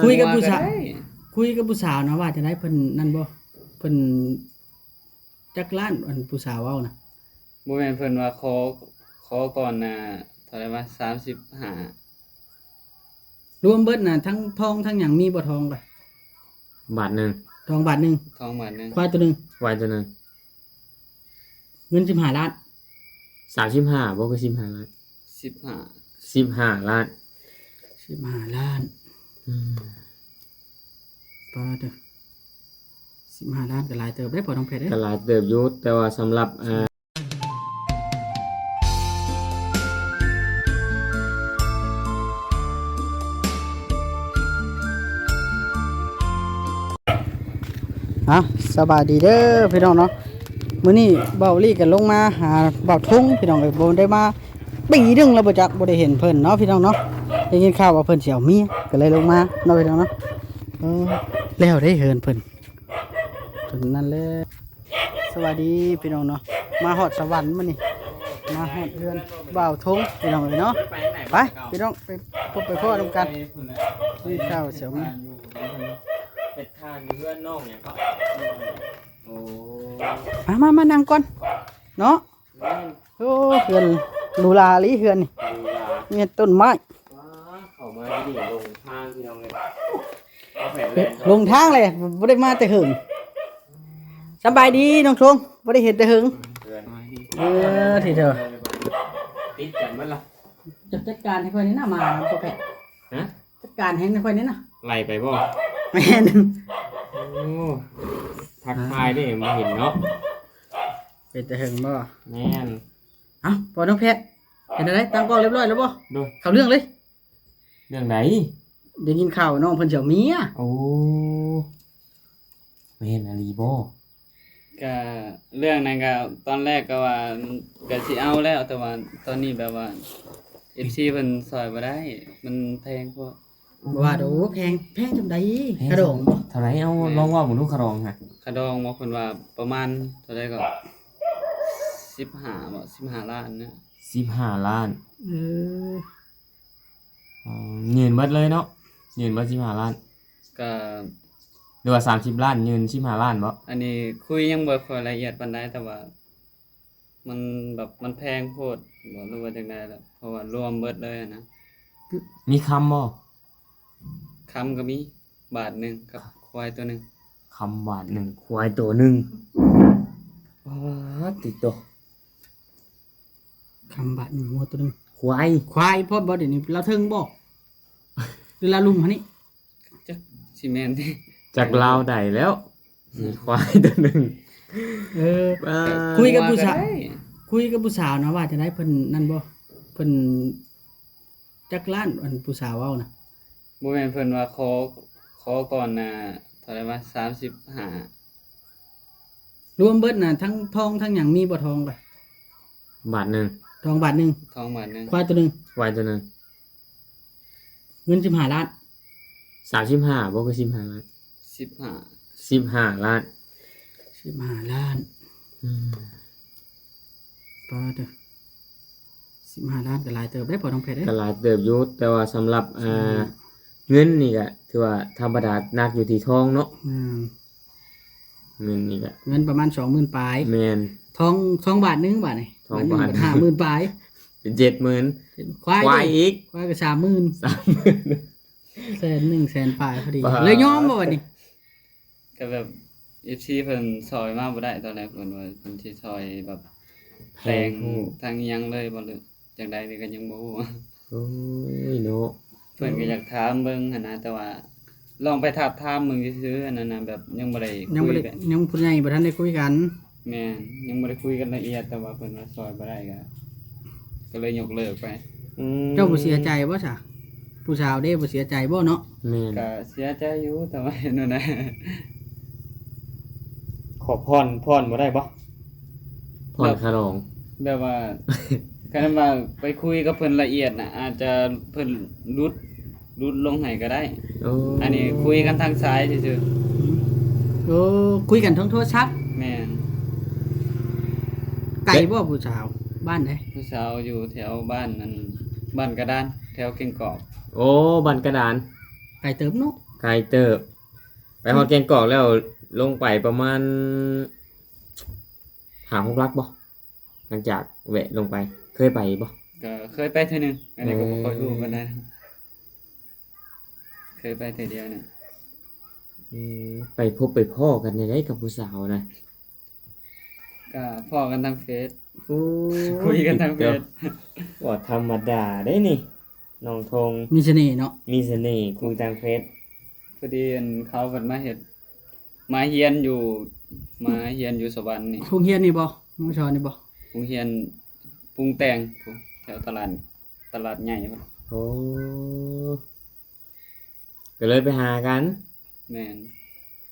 ຄຸຍກັບຜູ້ສາວ ຄຸຍກັບຜູ້ສາວນະ ວ່າຈັ່ງໃດ? ເພິ່ນນັ້ນບໍ່? ເພິ່ນຈັກລ້ານ? ອັນຜູ້ສາວເວົ້ານະ. ບໍ່ແມ່ນ ເພິ່ນວ່າຂໍ ຂໍກ່ອນນະ ເທົ່າໃດວະ? ສາມສິບຫ້າ ລວມເບິດນະ ທັງທອງທັງຫຍັງ ມີບໍ່ທອງກະ? ບາດໜຶ່ງ ທອງບາດໜຶ່ງ ທອງບາດໜຶ່ງ ຄວາຍໂຕໜຶ່ງ ຄວາຍໂຕໜຶ່ງ ເງິນສິບຫ້າລ້ານ ສາມສິບຫ້າບໍ່ ຄືສິບຫ້າລ້ານ? ສິບຫ້າ ສິບຫ້າລ້ານ ສິບຫ້າລ້ານ ອືມ ປາດເດີ ສິບຫ້າລ້ານກໍຫຼາຍເຕີບເດ້ພໍ່ນ້ອງແພດເອີຍ ກໍຫຼາຍເຕີບຢູ່ ແຕ່ວ່າສຳລັບ ອ່າ ອ່ະ ສະບາຍດີເດີພີ່ນ້ອງເນາະ ມື້ນີ້ບ່າວລີກໍລົງມາຫາບ່າວທຸງພີ່ນ້ອງເອີຍ ບໍ່ໄດ້ມາປີໜຶ່ງແລ້ວບໍ່ຈັກ ບໍ່ໄດ້ເຫັນເພິ່ນເນາະພີ່ນ້ອງເນາະ ໄດ້ຍິນຂ່າວວ່າເພິ່ນຊິເອົາເມຍ ກໍເລີຍລົງມາເນາະພີ່ນ້ອງເນາະ ເອີ ແລ້ວເດ້ເຮືອນເພິ່ນ ເພິ່ນນັ້ນແຫຼະ ສະບາຍດີພີ່ນ້ອງເນາະ ມາຮອດສະຫວັນມື້ນີ້ ມາຮອດເຮືອນບ່າວທົງພີ່ນ້ອງເອີຍເນາະ ໄປພີ່ນ້ອງ ໄປພົບໄປພໍ້ນຳກັນ ໄປພຸ້ນແຫຼະ ມີຂ່າວເສຍມາ ເຮັດທານຢູ່ເຮືອນນ້ອງຫຍັງເກາະ ໂອ້ ມາ ມາ ມານັ່ງກ່ອນເນາະ ແມ່ນ ໂອ້ ເຮືອນຫຼູຫຼາອີ່ຫຼີເຮືອນນີ້ ຫຼູຫຼາ ມີແຕ່ຕົ້ນໄມ້ ວ້າ ເຂົ້າມາທີ່ນີ້ຫຼົງທາງພີ່ນ້ອງເອີຍ ເອົາແຜນແລ່ນ ຫຼົງທາງເລີຍ ບໍ່ໄດ້ມາແຕ່ເຫິງ ສະບາຍດີນ້ອງທົງ ບໍ່ໄດ້ເຫັນແຕ່ເຫິງ ເອີ ທີ່ເດີ ຕິດກັນເບິດລະ ຈັດການໃຫ້ຂ້ອຍນີ້ນະ ມານຳພວກແພດ ຮະ ຈັດການໃຫ້ຂ້ອຍນີ້ນະ ໄລ່ໄປບໍ່ ແມ່ນ ໂອ້ ທັກທາຍເດ້ ບໍ່ເຫັນເນາະ ເປັນແຕ່ເຫິງບໍ່ ແມ່ນ ເອົ້າ ພໍ່ນ້ອງແພດ ເປັນຈັ່ງໃດ ຕັ້ງກ້ອງຮຽບຮ້ອຍແລ້ວບໍ່ ໂດຍ ເຂົ້າເລື່ອງເລີຍ ເລື່ອງໃດ ໄດ້ຍິນຂ່າວວ່ານ້ອງເພິ່ນຊິເອົາເມຍ ໂອ້ ແມ່ນອີ່ຫຼີບໍ່ ກະເລື່ອງນັ້ນກະຕອນແລກກະວ່າກະຊິເອົາແລ້ວ ແຕ່ວ່າຕອນນີ້ແບບວ່າ ເອັຟຊີ ເພິ່ນຊ່ອຍບໍ່ໄດ້ ມັນແພງໂພດ ບໍ່ວ່າດອກ ແພງ ແພງສ່ຳໃດ ແພງ ຄ່າດອງ ເທົ່າໃດ ເອົາ ແມ່ນ ລອງເວົ້າເບິ່ງດູ ຄ່າດອງຫະ ຄ່າດອງບໍ່ ເພິ່ນວ່າປະມານເທົ່າໃດເກາະ ສິບຫ້າບໍ່ ສິບຫ້າລ້ານນະ ສິບຫ້າລ້ານ ເອີ ອໍ ຍື່ນເບິດເລີຍເນາະ ຍື່ນເບິດສິບຫ້າລ້ານ ກະ ຫຼືວ່າສາມສິບລ້ານ ຍື່ນສິບຫ້າລ້ານບໍ່ ອັນນີ້ຄຸຍຍັງບໍ່ຄ່ອຍລະອຽດປານໃດ ແຕ່ວ່າ ມັນແບບ ມັນແພງໂພດບໍ່ ຫຼືວ່າຈັ່ງໃດລະ ເພາະວ່າລວມເບິດເລີຍຫັ້ນນະ ມີຄຳບໍ່ ຄຳກໍມີ ບາດໜຶ່ງກັບຄວາຍໂຕໜຶ່ງ ຄຳບາດໜຶ່ງ ຄວາຍໂຕໜຶ່ງ ປາດຕິໂຕ ຄຳບາດໜຶ່ງ ງົວໂຕໜຶ່ງ ຄວາຍ ຄວາຍ ພໍດບໍ່ ດຽວນີ້ລາວເທິງບໍ່ ຫຼືລາວລຸ່ມຫັ້ນນີ້ ຈັກຊິແມ່ນຕິ ຈັກລາວໃດແລ້ວ ມີຄວາຍໂຕໜຶ່ງ ເອີ ປາດ ຄຸຍກັບຜູ້ສາວ ຄຸຍກັບຜູ້ສາວນະ ວ່າຈັ່ງໃດ ເພິ່ນນັ້ນບໍ່ ເພິ່ນຈັກລ້ານ ອັນຜູ້ສາວເວົ້ານະ ບໍ່ແມ່ນ ເພິ່ນວ່າຂໍ ຂໍກ່ອນນະ ເທົ່າໃດວະ ສາມສິບຫ້າ ລວມເບິດນະ ທັງທອງທັງຫຍັງ ມີບໍ່ທອງກະ ບາດໜຶ່ງ ທອງບາດໜຶ່ງ ທອງບາດໜຶ່ງ ຄວາຍໂຕໜຶ່ງ ຄວາຍໂຕໜຶ່ງ ເງິນສິບຫ້າລ້ານ ສາມສິບຫ້າບໍ່ ຄືສິບຫ້າລ້ານ ສິບຫ້າ ສິບຫ້າລ້ານ ສິບຫ້າລ້ານ ອືມ ປາດເດີ ສິບຫ້າລ້ານກໍຫຼາຍເຕີບເດ້ພໍ່ນ້ອງແພດເອີຍ ກໍຫຼາຍເຕີບຢູ່ ແຕ່ວ່າສຳລັບ ອ່າ ເງິນນີ້ກໍຖືວ່າທຳມະດາ ໜັກຢູ່ທີ່ທອງເນາະ ອືມ ເງິນນີ້ກະ ເງິນປະມານສອງໝື່ນປາຍ ແມ່ນ ທອງ ທອງບາດໜຶ່ງບາດນີ້ ທອງບາດໜຶ່ງ ບາດ ບາດຫ້າໝື່ນປາຍ ເປັນເຈັດໝື່ນ ຄວາຍ ຄວາຍອີກ ຄວາຍກໍສາມໝື່ນ ສາມໝື່ນ ແສນໜຶ່ງ ແສນປາຍພໍດີ ປາດ ເລີຍຍອມບໍ່ບາດນີ້ ກໍແບບ ເອັຟຊີ ເພິ່ນຊ່ອຍມາບໍ່ໄດ້ ຕອນແລກເພິ່ນວ່າເພິ່ນຊິຊ່ອຍແບບ ແພງ ແຕ່ງທັງຫຍັງເລີຍບໍ່ ຫຼືຈັ່ງໃດນີ້ກໍຍັງບໍ່ຮູ້ ໂອ້ຍເນາະ ເພິ່ນກໍຢາກຖາມເບິ່ງຫັ້ນນະ ແຕ່ວ່າລອງໄປທາບທາມເບິ່ງຊື່ໆ ອັນນັ້ນນະ ແບບຍັງບໍ່ໄດ້ ຍັງບໍ່ໄດ້ ຄຸຍກັນ ຍັງຜູ້ໃຫຍ່ບໍ່ທັນໄດ້ຄຸຍກັນ ແມ່ນ ຍັງບໍ່ໄດ້ຄຸຍກັນລະອຽດ ແຕ່ວ່າເພິ່ນວ່າຊ່ອຍບໍ່ໄດ້ກໍ ກໍເລີຍຍົກເລີກໄປ ອືມ ເຈົ້າບໍ່ເສຍໃຈບໍ່ຊະ? ຜູ້ສາວເດ້ ບໍ່ເສຍໃຈບໍ່ເນາະ? ແມ່ນ ກະເສຍໃຈຢູ່ ແຕ່ວ່າເຮັດແນວໃດ ຂໍຜ່ອນ ຜ່ອນບໍ່ໄດ້ບໍ່? ຜ່ອນ ແບບ ຄ່າດອງ ແບບວ່າ ຄັນວ່າໄປຄຸຍກັບເພິ່ນລະອຽດນະ ອາດຈະເພິ່ນຫຼຸດ ຫຼຸດລົງໃຫ້ກໍໄດ້ ໂອ້ ອັນນີ້ຄຸຍກັນທາງສາຍຊື່ໆ ໂອ້ ຄຸຍກັນທາງໂທລະສັບ ແມ່ນ ໄກບໍ່ຜູ້ສາວ? ບ້ານໃດ? ຜູ້ສາວຢູ່ແຖວບ້ານ ອັນ ບ້ານກະດານ ແຖວແກ້ງກອກ ໂອ້ ບ້ານກະດານ ໄກເຕີບເນາະ ໄກເຕີບ. ໄປຮອດແກ້ງກອກແລ້ວ ລົງໄປປະມານຫ້າຫົກຫຼັກບໍ່? ຫຼັງຈາກແວະລົງໄປ ເຄີຍໄປຢູ່ບໍ່? ກໍເຄີຍໄປເທື່ອໜຶ່ງ ອັນນີ້ກໍບໍ່ຄ່ອຍຮູ້ປານໃດ. ເຄີຍໄປເທື່ອດຽວນະ. ອືມ ໄປພົບໄປພໍ້ກັນແນວໃດກັບຜູ້ສາວນະ? ກໍພໍ້ກັນທາງເຟສ. ໂອ້ ຄຸຍກັນທາງເຟສ. ບໍ່ທຳມະດາເດ້ນີ້ ນ້ອງທົງ ມີສະເໜ່ເນາະ. ມີສະເໜ່ ຄຸຍທາງເຟສ. ພໍດີອັນເຂົາເພິ່ນມາເຮັດ ມາຮຽນຢູ່ ມາຮຽນຢູ່ສະຫວັນນີ້. ໂຮງຮຽນນີ້ບໍ່? ໂຮງສອນນີ້ບໍ່? ໂຮງຮຽນປຸງແຕ່ງ ແຖວຕະຫຼາດ ຕະຫຼາດໃຫຍ່ພຸ້ນ. ໂອ້ ກໍເລີຍໄປຫາກັນ. ແມ່ນ.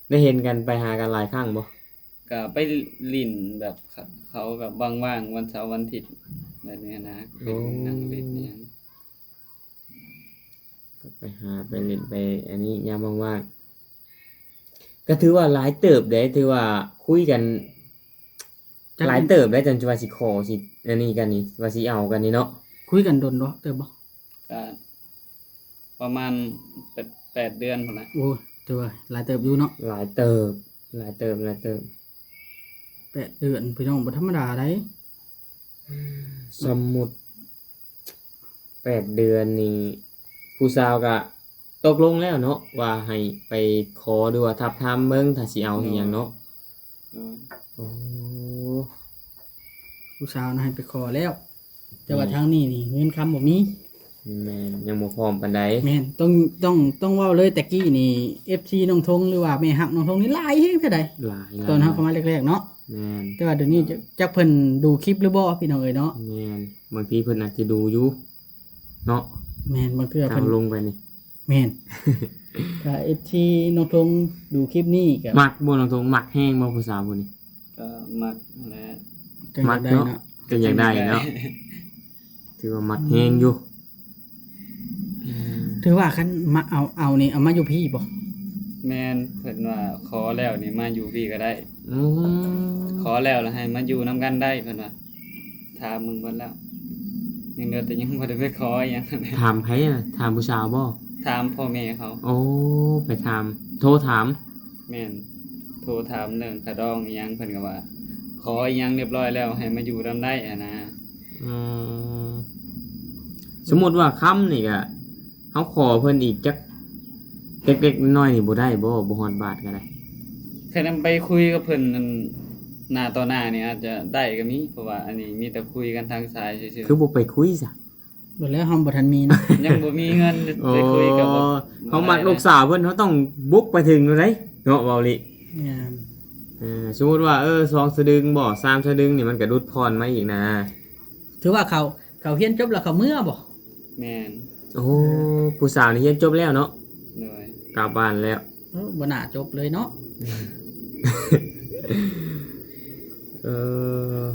ໄດ້ເຫັນກັນ ໄປຫາກັນຫຼາຍຄັ້ງບໍ່? ກໍໄປຫຼິ້ນແບບ ເຂົາແບບວ່າງໆ ວັນເສົາວັນອາທິດ ແບບນີ້ນະ. ໂອ້ ໄປນັ່ງຫຼິ້ນອີ່ຫຍັງ ກໍໄປຫາໄປຫຼິ້ນໄປອັນນີ້ຍາມວ່າງໆ. ກໍຖືວ່າຫຼາຍເຕີບເດ້ ຖືວ່າຄຸຍກັນ ຈັກ ຫຼາຍເຕີບໄດ້ ຈົນວ່າຊິຂໍ ຊິອັນນີ້ກັນນີ້ ວ່າຊິເອົາກັນນີ້ເນາະ. ຄຸຍກັນດົນບໍ່ ເຕີບບໍ່? ກໍປະມານແປດ ແປດເດືອນພຸ້ນລະ. ໂອ້ ຖືວ່າຫຼາຍເຕີບຢູ່ເນາະ. ຫຼາຍເຕີບ ຫຼາຍເຕີບ ຫຼາຍເຕີບ. ແປດເດືອນ ພີ່ນ້ອງ ບໍ່ທຳມະດາໃດ. ສົມມຸດ ແປດເດືອນນີ້ ຜູ້ສາວກະຕົກລົງແລ້ວເນາະ ວ່າໃຫ້ໄປຂໍ ຫຼືວ່າທາບທາມເບິ່ງ ຖ້າຊິເອົາ ໂດຍ ອີ່ຫຍັງເນາະ. ໂດຍ. ໂອ້ ຜູ້ສາວນະໃຫ້ໄປຂໍແລ້ວ ແຕ່ວ່າ ແມ່ນ ທາງນີ້ນີ້ເງິນຄຳບໍ່ມີ. ແມ່ນ ຍັງບໍ່ພ້ອມປານໃດ. ແມ່ນ ຕ້ອງ ຕ້ອງ ຕ້ອງເວົ້າເລີຍ ແຕ່ກີ້ນີ້ ເອັຟຊີ ນ້ອງທົງ ຫຼືວ່າແມ່ຮັກນ້ອງທົງນີ້ຫຼາຍແຮງແທ້ໃດ. ຫຼາຍ ຕອນເຮົາເຂົ້າມາແລກໆເນາະ. ແມ່ນ. ແຕ່ວ່າດຽວນີ້ ຈັກ ຈັກເພິ່ນດູຄລິບຫຼືບໍ່ ພີ່ນ້ອງເອີຍເນາະ. ແມ່ນ. ບາງທີເພິ່ນອາດຈະດູຢູ່ເນາະ. ແມ່ນ ບາງເທື່ອເພິ່ນ ເອົາລົງໄປນີ້. ແມ່ນ. ຖ້າເອັຟຊີນ້ອງທົງດູຄລິບນີ້ກໍ ມັກບໍ່ນ້ອງທົງ? ມັກແຮງບໍ່ຜູ້ສາວຜູ້ນີ້? ກໍມັກແຫຼະ. ກໍຢາກໄດ້ເນາະ. ມັກເນາະ. ກໍຢາກໄດ້ເນາະ. ຖືວ່າມັກແຮງຢູ່. ອືມ ຖືວ່າຄັນມາເອົາ ເອົານີ້ ເອົາມາຢູ່ພີ້ບໍ່? ແມ່ນ ເພິ່ນວ່າຂໍແລ້ວນີ້ມາຢູ່ພີ້ກໍໄດ້. ອືມ ຂໍແລ້ວລະໃຫ້ມາຢູ່ນຳກັນໄດ້ ເພິ່ນວ່າ. ຖາມເບິ່ງເບິດແລ້ວ ຍັງເຫຼືອແຕ່ຍັງບໍ່ໄດ້ໄປຂໍອີ່ຫຍັງ. ຖາມໃຜນະ? ຖາມຜູ້ສາວບໍ່? ຖາມພໍ່ແມ່ເຂົາ. ໂອ້ ໄປຖາມ ໂທຖາມ. ແມ່ນ ໂທຖາມເລື່ອງຄ່າດອງອີ່ຫຍັງ ເພິ່ນກໍວ່າຂໍອີ່ຫຍັງຮຽບຮ້ອຍແລ້ວ ໃຫ້ມາຢູ່ນຳໄດ້ຫັ້ນນະ. ອືມ ສົມມຸດວ່າຄຳນີ້ກະ ເຮົາຂໍເພິ່ນອີກຈັກເລັກໆນ້ອຍໆນີ້ບໍ່ໄດ້ບໍ່? ບໍ່ຮອດບາດກໍໄດ້. ຄັນນຳໄປຄຸຍກັບເພິ່ນນັ້ນ ໜ້າຕໍ່ໜ້ານີ້ອາດຈະໄດ້ກໍມີ ເພາະວ່າອັນນີ້ມີແຕ່ຄຸຍກັນທາງສາຍຊື່ໆ. ຄືບໍ່ໄປຄຸຍຊະ? ບໍ່ແລ້ວ ເຮົາບໍ່ທັນມີເນາະ. ຍັງບໍ່ມີເງິນ ໂອ້ ໄປຄຸຍກັບ ເຮົາມັກລູກສາວເພິ່ນ ເຮົາຕ້ອງບຸກໄປເຖິງໂລດເດ້ເນາະ ເວົ້າອີ່ຫຼີ. ແມ່ນ. ເອີ ສົມມຸດວ່າ ເອີ ສອງສະດຶງບໍ່ ສາມສະດຶງນີ້ ມັນກະຫຼຸດຜ່ອນມາອີກນະ. ຖືວ່າເຂົາ ເຂົາຮຽນຈົບແລ້ວເຂົາເມືອບໍ່? ແມ່ນ. ໂອ້ ເອີ ຜູ້ສາວນີ້ຮຽນຈົບແລ້ວເນາະ. ໂດຍ. ກັບບ້ານແລ້ວ. ເອີ ບໍ່ໜ້າຈົບເລີຍເນາະ. ເອີ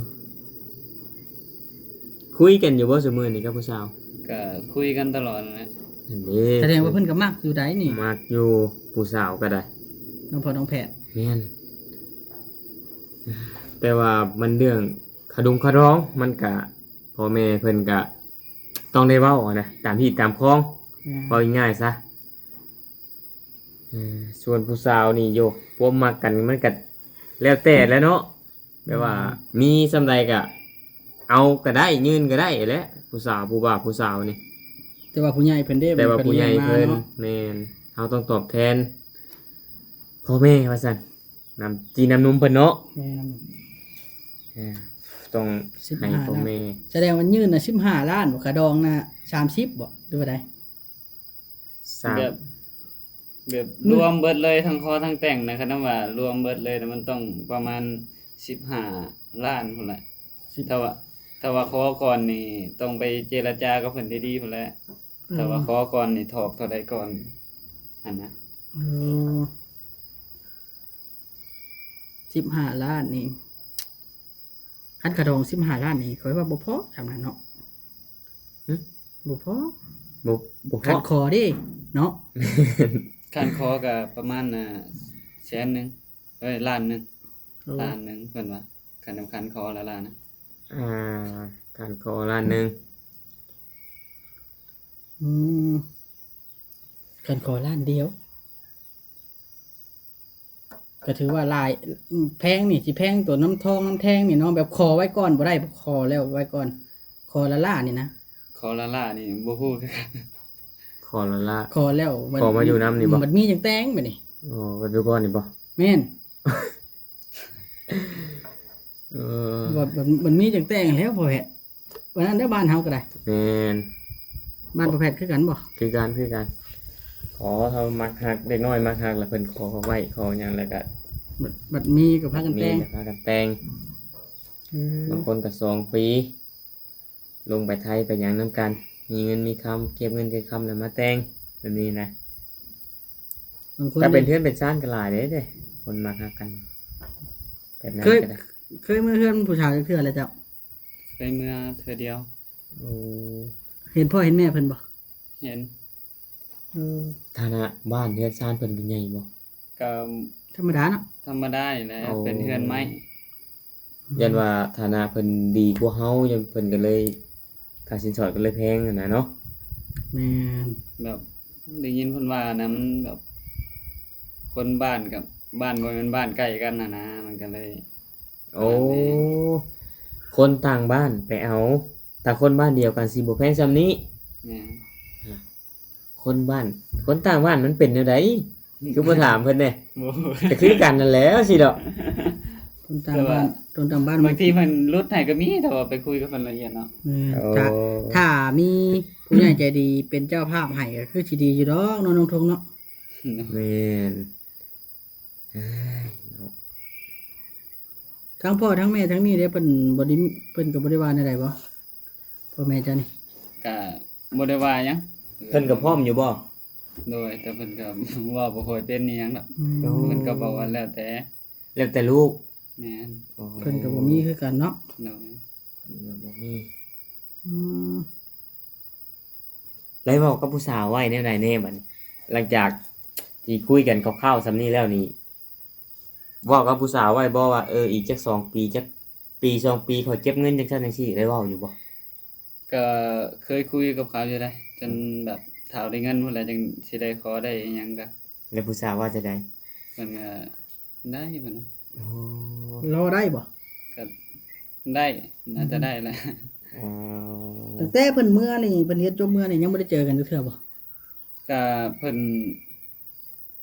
ຄຸຍກັນຢູ່ບໍ່ຊຸມື້ນີ້ກັບຜູ້ສາວ? ກໍຄຸຍກັນຕະຫຼອດນັ້ນແຫຼະ. ຫັ້ນເດ້ ສະແດງວ່າເພິ່ນກໍມັກຢູ່ໃດ໋ນີ້. ມັກຢູ່ ຜູ້ສາວກໍໄດ້ ນ້ອງພໍ່ນ້ອງແພດ. ແມ່ນ. ແຕ່ວ່າມັນເລື່ອງ ຂະດົງຂະດອງ ມັນກະ ພໍ່ແມ່ເພິ່ນກະຕ້ອງໄດ້ເວົ້າຫັ້ນນະ ຕາມຮີດຕາມຄອງ. ແມ່ນ. ເວົ້າງ່າຍໆຊະ. ເອີ ສ່ວນຜູ້ສາວນີ້ໂຍ ຄວາມມັກກັນມັນກະແລ້ວແຕ່ແຫຼະເນາະ. ແບບວ່າ ແມ່ນ ມີສ່ຳໃດກະເອົາກະໄດ້ ຍື່ນກະໄດ້ແຫຼະ ຜູ້ສາວ ຜູ້ບ່າວ ຜູ້ສາວນີ້. ແຕ່ວ່າຜູ້ໃຫຍ່ເພິ່ນເດ້ ແຕ່ວ່າຜູ້ໃຫຍ່ເພິ່ນ ເພິ່ນລ້ຽງມາເນາະ. ແມ່ນ. ເຮົາຕ້ອງຕອບແທນພໍ່ແມ່ວ່າຊັ້ນ. ນ້ຳຈີນ້ຳນົມເພິ່ນເນາະ. ແມ່ນ. ເອີ ຕ້ອງໃຫ້ພໍ່ແມ່. ສະແດງວ່າຍື່ນນະສິບຫ້າລ້ານບໍ່? ຄ່າດອງນະສາມສິບບໍ່ ຫຼືວ່າໃດ? ສາມ ແບບ ແບບລວມເບິດເລີຍ ທັງຂໍທັງແຕ່ງນະ ຄັນວ່າລວມເບິດເລີຍນະ ມັນຕ້ອງປະມານສິບຫ້າລ້ານພຸ້ນແຫຼະ. ສິບ ຖ້າວ່າ ຖ້າວ່າຂໍກ່ອນນີ້ ຕ້ອງໄປເຈລະຈາກັບເພິ່ນດີໆພຸ້ນແຫຼະ. ເອີ ຖ້າວ່າຂໍກ່ອນນີ້ ຖອກເທົ່າໃດກ່ອນຫັ້ນນະ. ເອີ ສິບຫ້າລ້ານນີ້ ຄັນຄ່າດອງສິບຫ້າລ້ານນີ້ ຂ້ອຍວ່າບໍ່ພໍສ່ຳນັ້ນເນາະ. ຫຶ? ບໍ່ພໍ. ບໍ່ ບໍ່ພໍ. ຄັນຂໍເດ້ເນາະ. ຄັນຂໍກໍປະມານ ອ່າ ແສນໜຶ່ງ ເອີຍ ລ້ານໜຶ່ງ. ໂອ້ ລ້ານໜຶ່ງເພິ່ນວ່າ ຄັນ ຄັນຂໍລະລ້ານນະ. ອ່າ ຄັນຂໍລ້ານໜຶ່ງ. ອືມ ຄັນຂໍລ້ານດຽວ ກໍຖືວ່າຫຼາຍ ແພງນີ້ຊິແພງໂຕນຳທອງນຳແທງນີ້ເນາະ ແບບຂໍໄວ້ກ່ອນບໍ່ໄດ້ບໍ່ ຂໍແລ້ວໄວ້ກ່ອນ ຂໍລ້າໆນີ້ນະ ຂໍລ້າໆນີ້ບໍ່ຮູ້ຄືກັນ ຂໍລ້າໆ ຂໍແລ້ວບັດ ຂໍມາຢູ່ນຳນີ້ບໍ່ ບັດມີຈັ່ງແຕ່ງບັດນີ້ ອໍ ບັດຢູ່ກ່ອນນີ້ບໍ່ ແມ່ນ ເອີ ບັດ ບັດ ບັດມີຈັ່ງແຕ່ງແລ້ວພໍ່ແພດ ປານນັ້ນເດີ ບ້ານເຮົາກໍໄດ້ ແມ່ນ ບ້ານພໍ່ແພດຄືກັນບໍ່ ຄືກັນ ຄືກັນ ຂໍ ເຮົາມັກຮັກ ເດັກນ້ອຍມັກຮັກ ແລ້ວເພິ່ນຂໍໄວ້ ຂໍຫຍັງ ແລ້ວກໍ ບັດ ບັດມີກໍພາກັນແຕ່ງ ມີກໍພາກັນແຕ່ງ ເອີ ບາງຄົນກໍສອງປີ ລົງໄປໄທໄປຫຍັງນຳກັນ ມີເງິນມີຄຳ ເກັບເງິນເກັບຄຳແລ້ວມາແຕ່ງ ແບບນີ້ນະ ບາງຄົນ ຖ້າເປັນເຮືອນເປັນຊານກໍຫຼາຍເດ້ ເດ້ ຄົນມັກຮັກກັນ ແບບນັ້ນ ເຄີຍ ກໍໄດ້ ເຄີຍເມືອເຮືອນຜູ້ສາວຈັກເທື່ອແລ້ວເຈົ້າ? ເຄີຍເມືອເທື່ອດຽວ. ໂອ້ ເຫັນພໍ່ເຫັນແມ່ເພິ່ນບໍ່? ເຫັນ. ເອີ ຖານະບ້ານເຮືອນຊານເພິ່ນກໍໃຫຍ່ບໍ່? ກໍທຳມະດາເນາະ ທຳມະດານີ້ແຫຼະ ໂອ້ ເປັນເຮືອນໄມ້. ຢ້ານວ່າຖານະເພິ່ນດີກວ່າເຮົາ ຢ້ານເພິ່ນກໍເລີຍ ຄ່າສິນສອດກໍເລີຍແພງຫັ້ນນະເນາະ. ແມ່ນ. ແບບໄດ້ຍິນເພິ່ນວ່ານະ ມັນແບບ ຄົນບ້ານກັບ ບ້ານບໍ່ແມ່ນບ້ານໃກ້ກັນຫັ້ນນະ ມັນກໍເລີຍ ໂອ້ ຄົນຕ່າງບ້ານໄປເອົາ ຖ້າຄົນບ້ານດຽວກັນຊິບໍ່ແພງສ່ຳນີ້. ແມ່ນ. ຄົນບ້ານ ຄົນຕ່າງບ້ານມັນເປັນແນວໃດ? ຄືບໍ່ຖາມເພິ່ນແດ່? ບໍ່ ກໍຄືກັນນັ້ນແຫຼະ ຊິດອກ ຄົນຕ່າງບ້ານ ຄົນຕ່າງບ້ານ ບາງທີເພິ່ນຫຼຸດໃຫ້ກໍມີ ຖ້າວ່າໄປຄຸຍກັບເພິ່ນລະອຽດເນາະ. ແມ່ນ. ໂອ້ ຖ້າ ຖ້າມີຜູ້ໃຫຍ່ໃຈດີເປັນເຈົ້າພາບໃຫ້ ກໍຄືຊິດີຢູ່ດອກເນາະ ນ້ອງທົງເນາະ. ແມ່ນ. ເອີຍເນາະ ທັງພໍ່ທັງແມ່ທັງນີ້ເດ້ ເພິ່ນບໍ່ໄດ້ ເພິ່ນກໍບໍ່ໄດ້ວ່າແນວໃດບໍ່? ພໍ່ແມ່ເຈົ້ານີ້ ກະບໍ່ໄດ້ວ່າຫຍັງ. ເພິ່ນກໍພ້ອມຢູ່ບໍ່? ໂດຍ ແຕ່ເພິ່ນກໍເວົ້າບໍ່ຄ່ອຍເປັນອີຫຍັງດອກ. ອືມ ໂອ້ ເພິ່ນກໍບອກວ່າແລ້ວແຕ່ ແລ້ວແຕ່ລູກ. ແມ່ນ. ອໍ ເພິ່ນກໍບໍ່ມີຄືກັນເນາະ. ໂດຍ ເພິ່ນກໍບໍ່ມີ. ອືມ ໄດ້ເວົ້າກັບຜູ້ສາວໄວ້ແນວໃດແດ່ບັດນີ້? ຫຼັງຈາກທີ່ຄຸຍກັນຄ່າວໆສ່ຳນີ້ແລ້ວນີ້ ເວົ້າກັບຜູ້ສາວໄວ້ບໍ່ວ່າ ເອີ ອີກຈັກສອງປີ ຈັກປີສອງປີ ຂ້ອຍເກັບເງິນຈັ່ງຊັ້ນຈັ່ງຊີ້ ໄດ້ເວົ້າຢູ່ບໍ່? ກໍເຄີຍຄຸຍກັບເຂົາຢູ່ເດ້ ຈົນແບບຖ້າໄດ້ເງິນພຸ້ນແຫຼະ ຈັ່ງຊິໄດ້ຂໍໄດ້ອີຫຍັງກະ. ແລ້ວຜູ້ສາວວ່າຈັ່ງໃດ? ເພິ່ນກໍ ໄດ້ເພິ່ນວ່າ. ໂອ້ ລໍໄດ້ບໍ່? ກໍໄດ້ ໜ້າຈະໄດ້ແຫຼະ. ອໍ ຕັ້ງແຕ່ເພິ່ນເມືອນີ້ ເພິ່ນຮຽນຈົບເມືອນີ້ ຍັງບໍ່ໄດ້ເຈີກັນຈັກເທື່ອບໍ່? ກະເພິ່ນ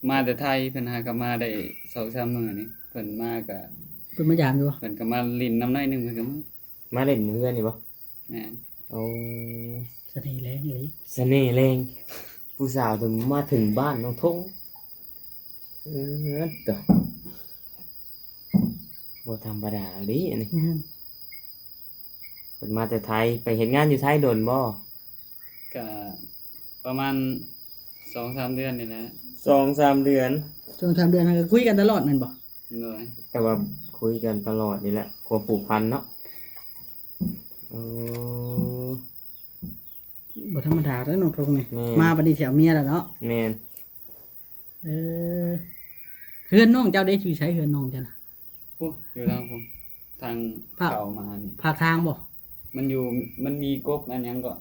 ມາແຕ່ໄທ ເພິ່ນຫາກໍມາໄດ້ສອງສາມມື້ນີ້ ເພິ່ນມາກະ ເພິ່ນມາຢາມຢູ່ບໍ່? ເພິ່ນກໍມາຫຼິ້ນນຳໜ້ອຍໜຶ່ງ ເພິ່ນກໍມາ ມາຫຼິ້ນເຮືອນນີ້ບໍ່? ແມ່ນ. ໂອ້ ສະເໜ່ແຮງອີ່ຫຼີ ສະເໜ່ແຮງ ຜູ້ສາວເຖິງມາເຖິງບ້ານນ້ອງທົງ. ເອີ ຕະ ບໍ່ທຳມະດາອີ່ຫຼີອັນນີ້. ແມ່ນ. ເພິ່ນມາແຕ່ໄທ ໄປເຮັດງານຢູ່ໄທດົນບໍ່? ກະປະມານສອງສາມເດືອນນີ້ແຫຼະ. ສອງສາມເດືອນ. ສອງສາມເດືອນ ກໍຄຸຍກັນຕະຫຼອດແມ່ນບໍ່? ໂດຍ. ແຕ່ວ່າຄຸຍກັນຕະຫຼອດນີ້ແຫຼະ ຄວາມຜູກພັນເນາະ. ເອີ ບໍ່ທຳມະດາເດ້ນ້ອງທົງນີ້. ແມ່ນ. ມາບັດນີ້ຊິເອົາເມຍແລ້ວເນາະ. ແມ່ນ. ເອີ ເຮືອນນ້ອງເຈົ້າເດ້ ຢູ່ໃສເຮືອນນ້ອງເຈົ້ານະ? ໂອ້ ຢູ່ທາງພຸ້ນ ທາງເຂົ້າມານີ້. ພາກທາງບໍ່? ມັນຢູ່ ມັນມີກົກອັນຫຍັງເກາະ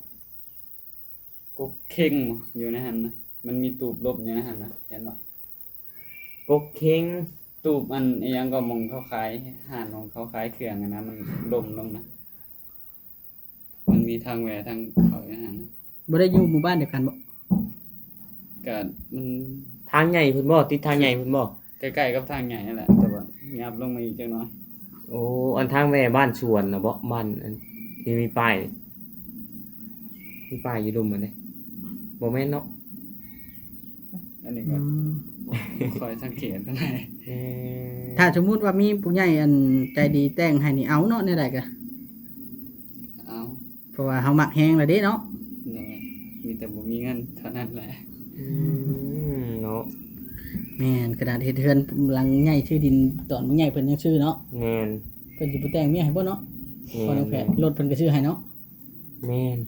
ກົກເຄັງຢູ່ໃນຫັ້ນນະ ມັນມີຕູບລົບຢູ່ໃນຫັ້ນນະ ເຫັນບໍ່? ກົກເຄັງ. ຕູບອັນອີຫຍັງກໍ ໝ່ອງເຂົາຂາຍ ຮ້ານຂອງເຂົາຂາຍເຄື່ອງຫັ້ນນະ ມັນລົ້ມລົງນະ. ມັນມີທາງແຫວ່ທາງເຂົ້າຢູ່ຫັ້ນນະ. ບໍ່ໄດ້ຢູ່ໝູ່ບ້ານດຽວກັນບໍ່? ກະມັນ ທາງໃຫຍ່ພຸ້ນບໍ່? ຕິດທາງໃຫຍ່ພຸ້ນບໍ່? ໃກ້ໆກັບທາງໃຫຍ່ຫັ້ນແຫຼະ ແຕ່ວ່າຫຍັບລົງມາອີກຈັກໜ້ອຍ. ໂອ້ ອັນທາງແຫວ່ບ້ານສວນນະບໍ? ບ້ານອັນທີ່ມີປ້າຍ ມີປ້າຍຢູ່ລຸ່ມຫັ້ນເດ້. ບໍ່ແມ່ນເນາະ? ອັນນີ້ກໍ ອືມ ບໍ່ຄ່ອຍສັງເກດປານໃດ. ເອີ ຖ້າສົມມຸດວ່າມີຜູ້ໃຫຍ່ອັນໃຈດີແຕ່ງໃຫ້ນີ້ ເອົາເນາະ ແນວໃດກະເອົາ ເພາະວ່າເຮົາມັກແຮງແລ້ວເດ້ເນາະ. ໂດຍ ມີແຕ່ບໍ່ມີເງິນເທົ່ານັ້ນແຫຼະ. ອືມ ເນາະ ແມ່ນ ຂະໜາດເຮັດເຮືອນຫຼັງໃຫຍ່ ຊື້ດິນຕອນບັກໃຫຍ່ເພິ່ນຍັງຊື້ເນາະ. ແມ່ນ. ເພິ່ນຊິບໍ່ແຕ່ງເມຍໃຫ້ບໍ່ເນາະ? ແມ່ນ ພໍນ້ອງແພດ ແມ່ນ ລົດເພິ່ນກໍຊື້ໃຫ້ເນາະ. ແມ່ນ.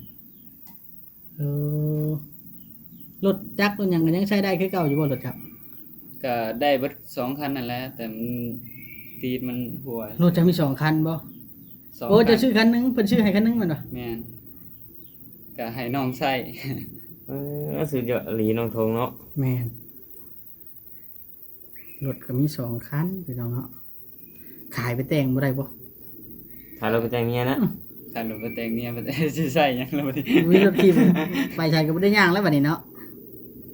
ເອີ ລົດຈັກລົດຫຍັງກໍຍັງໃຊ້ໄດ້ຄືເກົ່າຢູ່ບໍ່ ລົດເຈົ້າ? ກໍໄດ້ເບິດສອງຄັນນັ້ນແຫຼະ ແຕ່ມັນ ຕີນມັນຮົ່ວ. ລົດເຈົ້າມີສອງຄັນບໍ່? ສອງ ໂອ້ ຄັນ. ເຈົ້າຊື້ຄັນໜຶ່ງ ເພິ່ນຊື້ໃຫ້ຄັນໜຶ່ງແມ່ນບໍ່? ແມ່ນ. ກໍໃຫ້ນ້ອງໃຊ້. ເອີ ສຸດຍອດອີ່ຫຼີນ້ອງທົງເນາະ. ແມ່ນ. ລົດກໍມີສອງຄັນພີ່ນ້ອງເນາະ ຂາຍໄປແຕ່ງບໍ່ໄດ້ບໍ່? ຂາຍລົດໄປແຕ່ງເມຍນະ ຂາຍລົດໄປແຕ່ງເມຍ ໄປແຕ່ງ ຊິໃຊ້ຫຍັງລະບັດນີ້? ມີລົດຂີ່ໄປໃສກໍບໍ່ໄດ້ຍ່າງແລ້ວບັດນີ້ເນາະ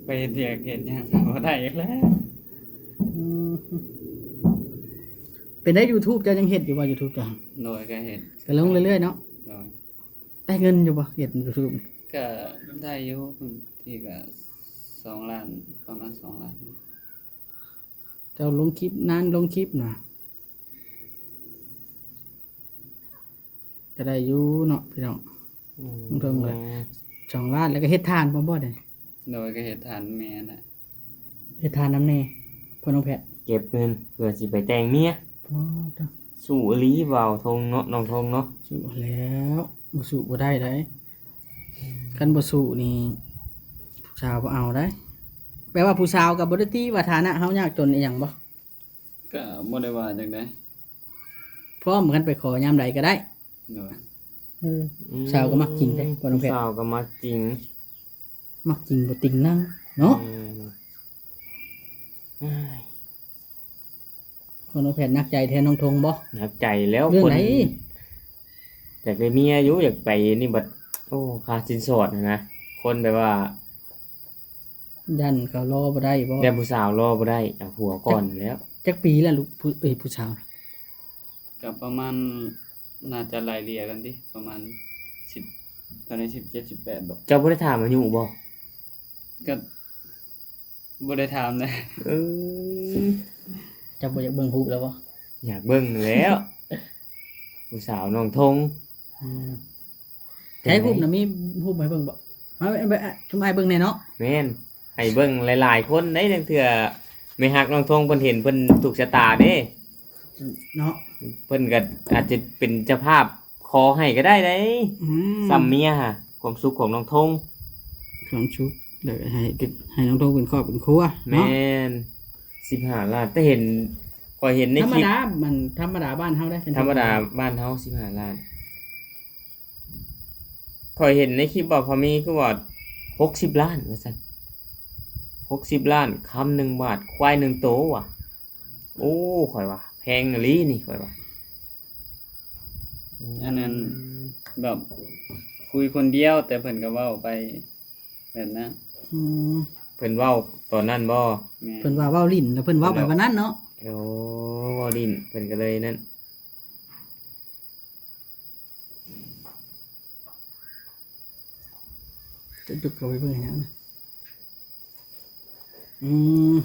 ໄປເຮັດວຽກເຮັດຫຍັງບໍ່ໄດ້ອີກແລ້ວ. ອືມ ເປັນໄດ YouTube ເຈົ້າຍັງເຮັດຢູ່ບໍ່ YouTube ເຈົ້າ? ໂດຍ ກໍເຮັດ ກໍລົງເລື້ອຍໆເນາະ. ໂດຍ ໄດ້ເງິນຢູ່ບໍ່ ເຮັດ YouTube? ກໍໄດ້ຢູ່ ບາງທີກໍສອງລ້ານ ປະມານສອງລ້ານ. ເຈົ້າລົງຄລິບນານ ລົງຄລິບນະ ກໍໄດ້ຢູ່ເນາະພີ່ນ້ອງ. ອືມ ເຖິງລະສອງລ້ານ ແລ້ວກໍເຮັດທານພ້ອມບໍ່ເດ? ໂດຍ ກໍເຮັດທານແມ່ນແຫຼະ ເຮັດທານນຳແດ່ ພໍ່ນ້ອງແພດ ເກັບເງິນເພື່ອຊິໄປແຕ່ງເມຍ. ອໍ ໂທ້ ສູ້ອີ່ຫຼີບ່າວທົງເນາະ ນ້ອງທົງເນາະ. ສູ້ແລ້ວ ບໍ່ສູ້ບໍ່ໄດ້ໃດ໋ ຄັນບໍ່ສູ້ນີ້ຜູ້ສາວບໍ່ເອົາໃດ໋. ແປວ່າຜູ້ສາວກໍບໍ່ໄດ້ຕິວ່າຖານະເຮົາຍາກຈົນອີ່ຫຍັງບໍ່? ກໍບໍ່ໄດ້ວ່າຈັ່ງໃດ ພ້ອມກັນໄປຂໍຍາມໃດກໍໄດ້. ໂດຍ ເອີ ອືມ ສາວກໍມັກຈິງເດ້ ພໍ່ນ້ອງແພດ ສາວກໍມັກຈິງ ມັກຈິງບໍ່ຕິງນັ່ງເນາະ. ແມ່ນ ໂອ້ຍ ພໍ່ນ້ອງແພດໜັກໃຈແທນນ້ອງທົງບໍ່? ໜັກໃຈແລ້ວ ເລື່ອງໃດ? ຄົນຢາກໄດ້ເມຍຢູ່ ຢາກໄປນີ້ບັດ ໂອ້ ຄ່າສິນສອດຫັ້ນນະ ຄົນແບບວ່າ ຢ້ານເຂົາລໍບໍ່ໄດ້ບໍ່? ຢ້ານຜູ້ສາວລໍບໍ່ໄດ້ ເອົາຜົວກ່ອນແລ້ວ. ຈັກ ຈັກປີແລ້ວລູກ ຜູ້ ເອີຍ ຜູ້ສາວ? ກໍປະມານ ໜ້າຈະໄລ່ເລ່ຍກັນຕິ ປະມານສິບ ຕອນນີ້ສິບເຈັດ ສິບແປດບໍ? ເຈົ້າບໍ່ໄດ້ຖາມອາຍຸບໍ? ກໍບໍ່ໄດ້ຖາມເດ້. ເອີ ເຈົ້າບໍ່ຢາກເບິ່ງຮູບລາວບໍ? ຢາກເບິ່ງແລ້ວ ຜູ້ສາວນ້ອງທົງ. ອືມ ໃຊ້ຮູບນະ ມີຮູບໃຫ້ເບິ່ງບໍ່? ມາ ມາ ມາ ຊຸມອ້າຍເບິ່ງແດ່ເນາະ. ແມ່ນ ໃຫ້ເບິ່ງຫຼາຍໆຄົນໄດ໋ ລາງເທື່ອແມ່ຮັກນ້ອງທົງເພິ່ນເຫັນ ເພິ່ນຖືກຊະຕາເດ້ເນາະ. ເພິ່ນກໍອາດຈະເປັນເຈົ້າພາບຂໍໃຫ້ກໍໄດ້ໃດ໋. ອືມ ສ່ຳເມຍຫາ ຄວາມສຸກຂອງນ້ອງທົງ ຄວາມສຸກ ແລ້ວໃຫ້ ໃຫ້ນ້ອງທົງເປັນຄອບເປັນຄົວເນາະ. ແມ່ນ ສິບຫ້າລ້ານ ແຕ່ເຫັນ ຂ້ອຍເຫັນໃນຄລິບ ທຳມະດາ ມັນທຳມະດາບ້ານເຮົາໄດ໋ ທຳມະດາບ້ານເຮົາ ສິບຫ້າລ້ານ. ຂ້ອຍເຫັນໃນຄລິບວ່າພໍ່ມີຄືວ່າຫົກສິບລ້ານວ່າຊັ້ນ ຫົກສິບລ້ານ ຄຳໜຶ່ງບາດ ຄວາຍໜຶ່ງໂຕວ່າ. ໂອ້ ຂ້ອຍວ່າແພງອີ່ຫຼີນີ້ ຂ້ອຍວ່າ. ອັນນັ້ນ ອືມ ແບບຄຸຍຄົນດຽວ ແຕ່ເພິ່ນກໍເວົ້າໄປແບບນັ້ນ. ອືມ ເພິ່ນເວົ້າຕອນນັ້ນບໍ່? ແມ່ນ ເພິ່ນວ່າເວົ້າຫຼິ້ນ ແລ້ວເພິ່ນເວົ້າໄປປານນັ້ນເນາະ. ໂອ້ ເວົ້າຫຼິ້ນ ເພິ່ນກໍເລີຍນັ້ນ. ຈະຈຸກເຂົ້າໄປເບິ່ງຫຍັງນະ? ອືມ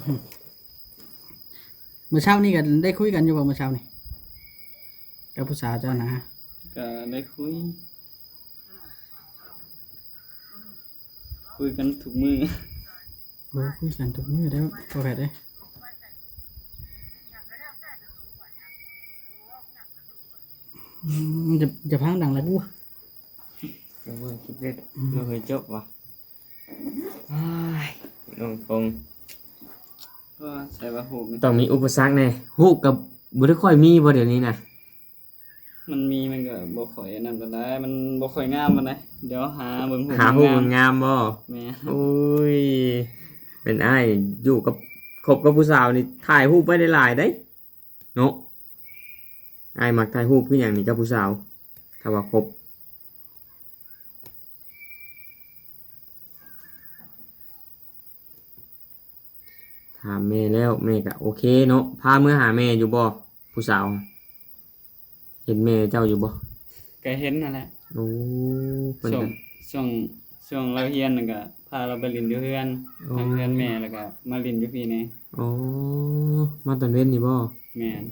ມື້ເຊົ້ານີ້ກໍໄດ້ຄຸຍກັນຢູ່ບໍ່ ມື້ເຊົ້ານີ້ ກັບຜູ້ສາວເຈົ້ານະ? ກໍໄດ້ຄຸຍ ຄຸຍກັນທຸກມື້. ໂອ້ ຄຸຍກັນທຸກມື້ເດີ້ ພໍ່ແພດເອີຍ. ອືມ ຢ່າ ຢ່າພາງດັງຫຼາຍ ບໍ່ ເບິ່ງຄລິບເດັດ ອືມ ບໍ່ເຄີຍຈົບຫວາ. ອ້າຍ ນ້ອງທົງ ເອີ ໃສ່ວ່າຮູບນີ້ ຕ້ອງມີອຸປະສັກແດ່. ຮູບກໍບໍ່ໄດ້ຄ່ອຍມີບໍ່ດຽວນີ້ນະ? ມັນມີ ມັນກໍບໍ່ຄ່ອຍອັນນັ້ນປານໃດ ມັນບໍ່ຄ່ອຍງາມປານໃດ. ດຽວຫາເບິ່ງຮູບ ຫາຮູບງາມໆ ງາມບໍ່? ແມ່ນ. ໂອ້ຍ ແມ່ນອ້າຍຢູ່ກັບ ຄົບກັບຜູ້ສາວນີ້ ຖ່າຍຮູບໄວ້ຫຼາຍໆເດ້ເນາະ. ອ້າຍມັກຖ່າຍຮູບຄືຫຍັງນີ້ກັບຜູ້ສາວ ຖ້າວ່າຄົບ. ຖາມແມ່ແລ້ວ ແມ່ກໍໂອເຄເນາະ. ພາເມືອຫາແມ່ຢູ່ບໍ່ ຜູ້ສາວ? ເຫັນແມ່ເຈົ້າຢູ່ບໍ່? ກໍເຫັນຫັ້ນແຫຼະ. ໂອ້ ເພິ່ນ ຊ່ວງ ກໍ ຊ່ວງ ຊ່ວງລາວຮຽນນັ້ນກໍພາລາວໄປຫຼິ້ນຢູ່ເຮືອນ ໂອ້ ທາງເຮືອນແມ່ ແລ້ວກໍມາຫຼິ້ນຢູ່ພີ້ແດ່. ໂອ້ ມາຕອນເວັນນີ້ບໍ່? ແມ່ນ.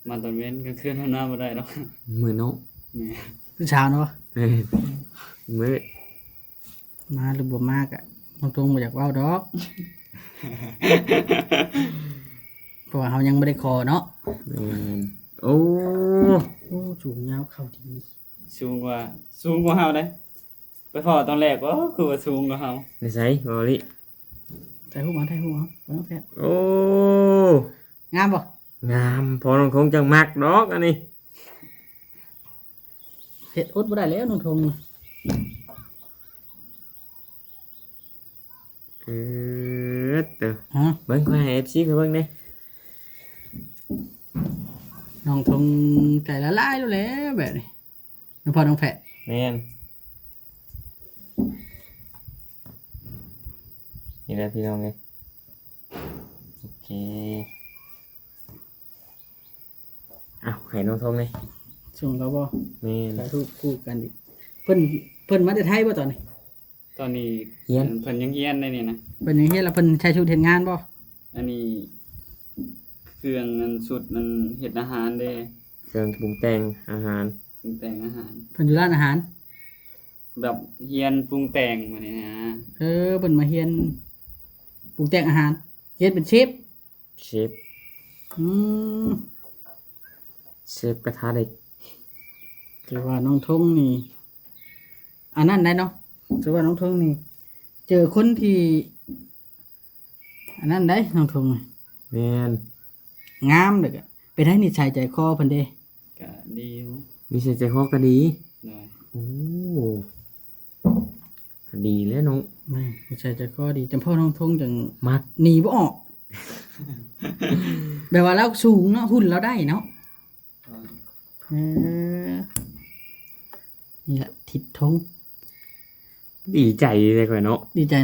ມາຕອນເວັນ ກາງຄືນຫັ້ນນາບໍ່ໄດ້ດອກ ມືດເນາະ. ແມ່ນ. ເປັນສາວເນາະ. ເອີ ມືດ. ມາຫຼືບໍ່ມາກະ ນ້ອງທົງບໍ່ຢາກເວົ້າດອກ ເພາະວ່າເຮົາຍັງບໍ່ໄດ້ຂໍເນາະ. ແມ່ນ. ໂອ້ ໂອ້ ສູງຍາວ ເຂົ້າດີ ສູງກວ່າ ສູງກວ່າເຮົາເດ້. ໄປພໍ້ຕອນແລກ ໂອ້ ຄືວ່າສູງກວ່າເຮົາ. ໃນໃສ ເວົ້າອີ່ຫຼີ? ຖ່າຍຮູບເອົາ ຖ່າຍຮູບເອົາ ບໍ່ຕ້ອງແພດ. ໂອ້ ງາມບໍ່? ງາມ. ພໍ່ນ້ອງທົງຈັ່ງມັກດອກອັນນີ້ ເຮັດອົດບໍ່ໄດ້ແລ້ວນ້ອງທົງ. ເອີ ເອີ ຮະ ເບິ່ງ ຂ້ອຍໃຫ້ເອັຟຊີຂ້ອຍເບິ່ງເດ້. ນ້ອງທົງໃຈລະລາຍໂລດແຫຼະແບບນີ້ ນ້ອງພໍ່ນ້ອງແພດ. ແມ່ນ ນີ້ແຫຼະພີ່ນ້ອງເອີຍ. ໂອເຄ ອ້າວ ໃຫ້ນ້ອງທົງເດ້ ສົ່ງລາວບໍ່? ແມ່ນ ຖ່າຍຮູບຄູ່ກັນອີກ. ເພິ່ນ ເພິ່ນມາແຕ່ໄທບໍ່ຕອນນີ້? ຕອນນີ້ຮຽນ ເພິ່ນຍັງຮຽນໄດ້ນີ້ນະ. ເພິ່ນຍັງຮຽນ ແລ້ວເພິ່ນໃຊ້ຊຸດເຮັດງານບໍ່? ອັນນີ້ເຄື່ອງ ອັນຊຸດ ອັນເຮັດອາຫານເດ້. ເຄື່ອງປຸງແຕ່ງອາຫານ ປຸງແຕ່ງອາຫານ. ເພິ່ນຢູ່ຮ້ານອາຫານ ແບບຮຽນປຸງແຕ່ງແບບນີ້ນະ. ເອີ ເພິ່ນມາຮຽນປຸງແຕ່ງອາຫານ ຮຽນເປັນເຊຟ. ເຊຟ ອືມ ເຊຟກະທະເຫຼັກ. ຖືວ່ານ້ອງທົງນີ້ ອັນນັ້ນໄດ໋ເນາະ ຖືວ່ານ້ອງທົງນີ້ ເຈີຄົນທີ່ ອັນນັ້ນໄດ໋ ນ້ອງທົງ. ແມ່ນ ງາມເດ້. ເປັນໃດນິໄສໃຈຄໍເພິ່ນເດ? ກະດີຢູ່ ນິໄສໃຈຄໍກະດີ. ໂດຍ ໂອ້ ກະດີແລ້ວນ້ອງ. ແມ່ນ ນິໄສໃຈຄໍດີ ຈຳເພາະນ້ອງທົງຈັ່ງມັກ ໜີບໍ່ອອກ. ແບບວ່າລາວສູງເນາະ ຫຸ່ນລາວໄດ້ເນາະ. ໂດຍ ເອີ ນີ້ແຫຼະທິດທົງ. ດີໃຈເດ້ຂ້ອຍເນາະ ດີໃຈ.